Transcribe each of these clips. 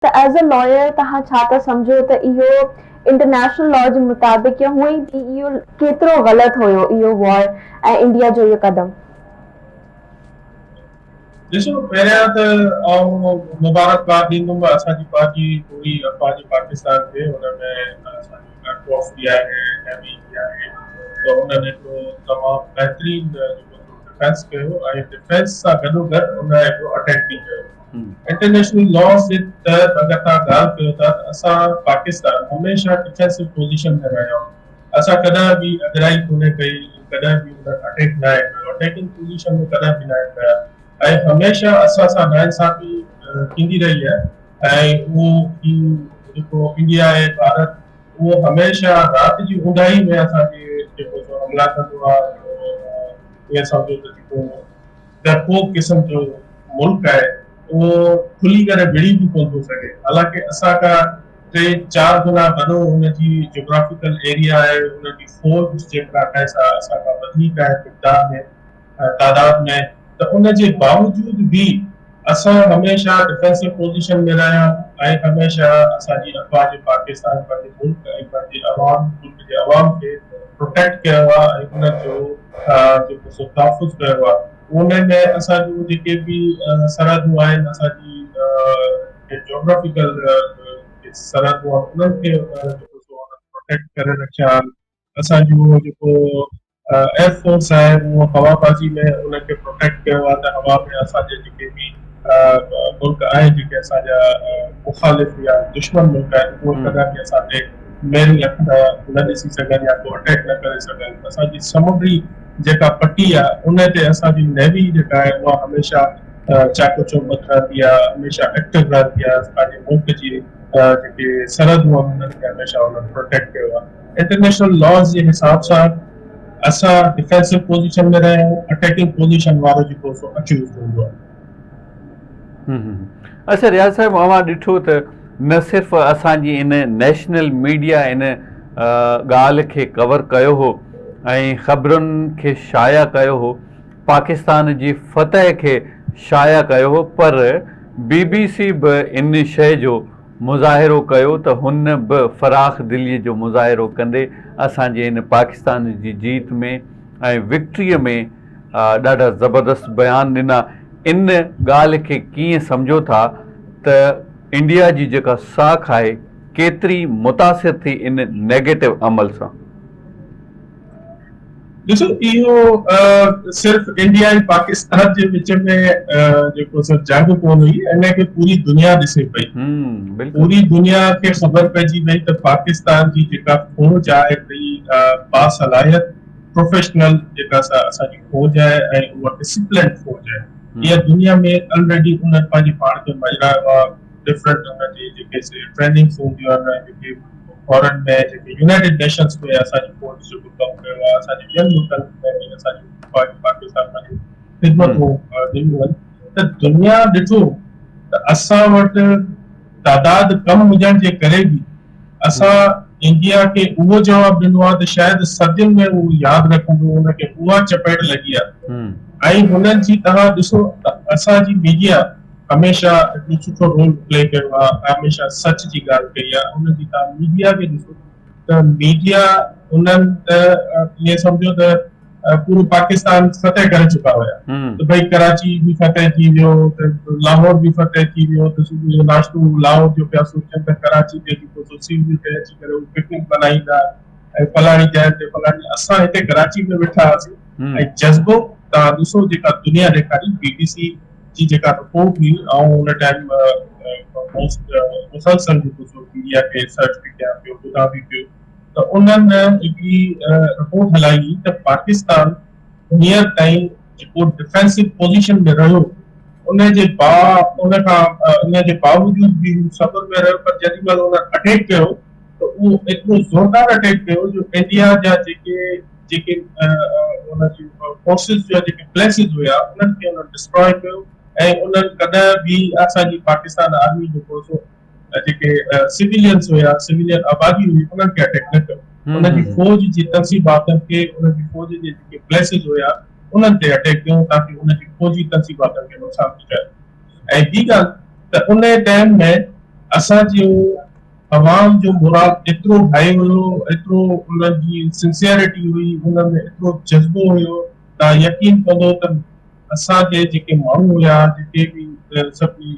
ته as a lawyer توهان ڇا ٿا سمجهو ته اهو انٽرنيشنل لا جي مطابق يا هونئن به اهو ڪيترو غلط هيو اهو وار ۽ انڊيا جو اهو قدم؟ ڏسو پهريان ته آئون مبارڪباد ڏيندم اسان جي پنهنجي پوري افواج پاڪستان کي ان ۾ اسان جو ايئر فورس به آهي نيوي به آهي ته انهن هڪڙو تمام بهترين جيڪو ڊفينس ڪيو ۽ ڊفينس سان گڏو گڏ ان هڪڙو اٽيڪ به ڪيو. انٽرنيشنل لاز جي تحت اگر توهان ڳالهه ڪيو ٿا ته اسان پاڪستان هميشه ڊفينسو پوزيشن ۾ رهيا آهيون اسان ڪڏهن به اڳرائي ڪونهي ڪئي ڪڏهن به انهن اٽيڪ ناهي ڪيو اٽيڪنگ پوزيشن ۾ ڪڏهن به ناهي رهيا ۽ هميشه اسان سان ناانصافي ٿيندي رهي آهي ۽ اهو هي جيڪو انڊيا آهي ڀارت اهو هميشه رات جي اونداهي ۾ اسان تي جيڪو سو حملا ڪندو آهي ائين سمجهو ته جيڪو ڊرپوڪ قسم جو ملڪ آهي اهو کلي ڪري وڙهي به ڪونه ٿو سگهي حالانڪه اسان کان ٽي چار گنا وڏو ان جي جيوگرافيڪل ايريا آهي ان جي فوج جيڪا آهي سا اسان کان وڌيڪ آهي مقدار ۾ تعداد ۾ ته ان جي باوجود به اسان هميشه ڊفينسو پوزيشن ۾ رهيا آهيون ۽ هميشه اسان جي افواج پاڪستان پنهنجي ملڪ ۽ پنهنجي عوام ملڪ جي عوام کي پروٽيڪٽ ڪيو آهي ۽ انهن جو جيڪو سو تحفظ ڪيو آهي ان ۾ اسان جون جيڪي به سرحدون آهن اسان جي جيوگرافيڪل سرحدون آهن انهن کي جيڪو سو پروٽيڪٽ ڪري رکيا آهن اسان جو جيڪو ايئر فورس آهي اهو هوا بازي ۾ ان کي پروٽيڪٽ ڪيو آهي ته هوا ۾ اسان جي جيڪي به ملڪ آهن جيڪي اسان جا مخالف يا دشمن ملڪ آهن اهي ڪڏهن به اسان تي ميري اک نه ڏسي سگهن يا ڪو اٽيڪ نه ڪري سگهن اسان جي سمنڊي جيڪا پٽي آهي ان تي اسان جي نيوي جيڪا آهي اها هميشه چاڪو چوبند رهندي آهي هميشه ايڪٽو رهندي آهي پنهنجي ملڪ جي جيڪي سرحدون آهن انهن کي هميشه انهن پروٽيڪٽ ڪيو آهي انٽرنيشنل لاز جي حساب سان اسان ڊفينسو پوزيشن ۾ رهيا آهيون اٽيڪنگ پوزيشن وارو جيڪو سو اڪيوزڊ هوندو آهي. اچا رياض صاحب اوهان ڏٺو ته نه صرف اسان جي ان نيشنل ميڊيا ان ڳالهه کي ڪور ڪيو هو ۽ خبرن کي شايع ڪيو هو پاڪستان جي فتح کي شايع ڪيو هو پر بي بي سي به ان شيء جو مظاهرو ڪيو ته هن به فراخ دلي جو مظاهرو ڪندي اسان جي ان پاڪستان جي جيت ۾ ۽ وڪٽري ۾ ڏاڍا زبردست بيان ڏنا ان ڳالهه کي ڪيئن سمجهو ٿا ته انڊيا جي جيڪا ساک آهي ڪيتري متاثر ٿي ان نيگيٽو عمل سان. ڏسو اهو صرف انڊيا ۽ پاڪستان جي وچ ۾ جيڪو سو جنگ ڪون هئي ان کي پوري دنيا ڏسي پئي پوري دنيا کي خبر پئجي وئي ته پاڪستان جي جيڪا فوج آهي هڪڙي باصلاحيت پروفيشنل جيڪا سا اسان جي فوج آهي ۽ اها ڊسپلنڊ فوج آهي اها دنيا ۾ الريڊي انهن پنهنجي پاڻ کي مڃرايو آهي ڊفرنٽ انهن جي جيڪي ٽريننگس هونديون آهن جيڪي فارن ۾ جيڪي يونائيٽيڊ نيشنس ۾ اسان جي فوج جيڪو ڪم ڪيو آهي اسان جي ٻين ملڪن ۾ به اسان جي فوج پاڪستان پنهنجون خدمتون ڏنيون آهن ته دنيا ڏٺو ته اسان وٽ تعداد ڪم هجڻ جي ڪري به اسان انڊيا کي اهو جواب ڏنو آهي ته شايد صدين ۾ اهو ياد رکندو ان کي اها چپيٽ لڳي آهي ۽ هنن جي توهان ڏسو ته اسان جي ميڊيا هميشه هڪڙو سٺو رول پلي ڪيو آهي هميشه سچ جي ڳالهه ڪئي آهي ان جي توهان ميڊيا کي ڏسو ته ميڊيا انهن ته ائين سمجهو ته پورو پاڪستان فتح ڪري چڪا هيا ته ڀئي ڪراچي به فتح ٿي ويو ته لاهور به فتح ٿي ويو ته صبح جو ناشتو لاهور جو پيا سوچن ته ڪراچي تي جيڪو سو سي ويو تي اچي ڪري هو پڪنڪ ملهائيندا ۽ فلاڻي جاء تي فلاڻي اسان هتي ڪراچي ۾ ويٺا هئاسين ۽ جذبو توهان ڏسو جيڪا دنيا ڏيکاري بي بي سي جي جيڪا رپورٽ هئي آئون ان ٽائيم موسٽ مسلسل جيڪو سو ميڊيا کي سرچ به ڪيان پيو ٻڌان به پيو ته انهن هڪڙي رپورٽ هلائي هئي ته پاڪستان هينئر تائين جيڪو ڊفينسو پوزيشن ۾ رهيو ان جي با ان کان ان جي باوجود به هو صبر ۾ رهيو پر جيڏي مهل انهن اٽيڪ ڪيو ته اهو ايترو زوردار اٽيڪ ڪيو جو انڊيا جا جيڪي جيڪي ان جي فورسز جا جيڪي پليسز هيا انهن کي انهن ڊسٽرائي ڪيو ۽ انهن ڪڏهن به اسان جي پاڪستان آرمي جيڪو سو جيڪي سويلينس هيا سويلين آبادي هئي انهن کي اٽيڪ نه ڪيو انهن جي فوج جي تنصيباتن کي انهن جي فوج جي جيڪي پليسز هيا انهن تي اٽيڪ ڪيو تاڪي انهن جي فوجي تنصيباتن کي نقصان پهچايو ۽ ٻي ڳالهه ته ان ٽائيم ۾ اسان جو عوام جو مورال ايترو هائي هيو، ايترو انهن جي سنسيئرٽي هئي، انهن ۾ ايترو جذبو هيو ته يقين ڪندو ته اسان جي جيڪي ماڻهو هيا، جيڪي به سڀني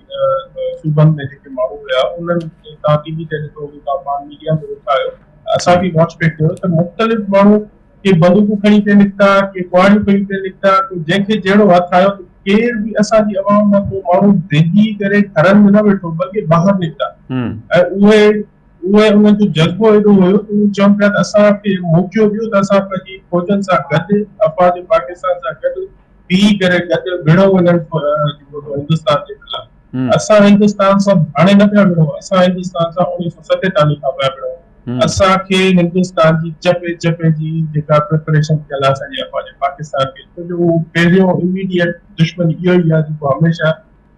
صوبن ۾ جيڪي ماڻهو هيا، انهن توهان ٽي وي تي ڏٺو هوندو، توهان پاڻ ميڊيا ۾ ويٺا آهيو، اسان به واچ پئي ڪيو ته مختلف ماڻهو ڪي بندوقون کڻي پئي نڪتا، ڪي ڪهاڙيون کڻي پئي نڪتا، ڪو جنهن کي جهڙو هٿ آيو ته ڪير به اسان جي عوام مان ڪو ماڻهو ڊڄي ڪري گهرن ۾ نه ويٺو بلڪه ٻاهر نڪتا ۽ اهي اهي انهن جو جذبو ايڏو هيو ته اهي چون پيا ته اسان کي موقعو ڏيو ته اسان پنهنجي فوجن سان گڏ افواج پاڪستان سان گڏ بيهي ڪري گڏ وڙهون انهن هندستان جي خلاف. اسان هندستان سان هاڻي نه پيا وڙهون، اسان هندستان سان 1947 کان پيا وڙهون. اسان کي هندستان جي چپي چپي جي جيڪا پريپريشن ٿيل آهي اسان جي افواج پاڪستان کي، ڇو جو هو پهريون اميڊيٽ دشمن اهو ئي آهي جيڪو هميشه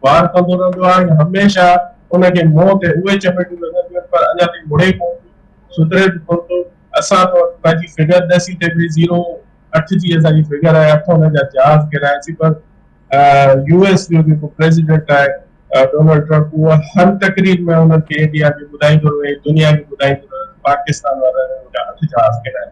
وار ڪندو رهندو آهي ۽ هميشه ان کي منهن تي اهي چپيٽون لڳنديون آهن پر اڃا تائين مڙي ڪونه ٿو، سڌري به ڪونه ٿو. اسان ته پنهنجي فگر ڏسي تي به زيرو اٺ جي اسان جي فگر آهي، اٺ ان جا جهاز ڪيراياسين پر يو ايس جو جيڪو پريزيڊنٽ آهي ڊونلڊ ٽرمپ اهو هر تقرير ۾ انهن کي انڊيا کي ٻڌائيندو رهي دنيا کي ٻڌائيندو رهي ته پاڪستان وارن ان جا اٺ جهاز ڪيرايا.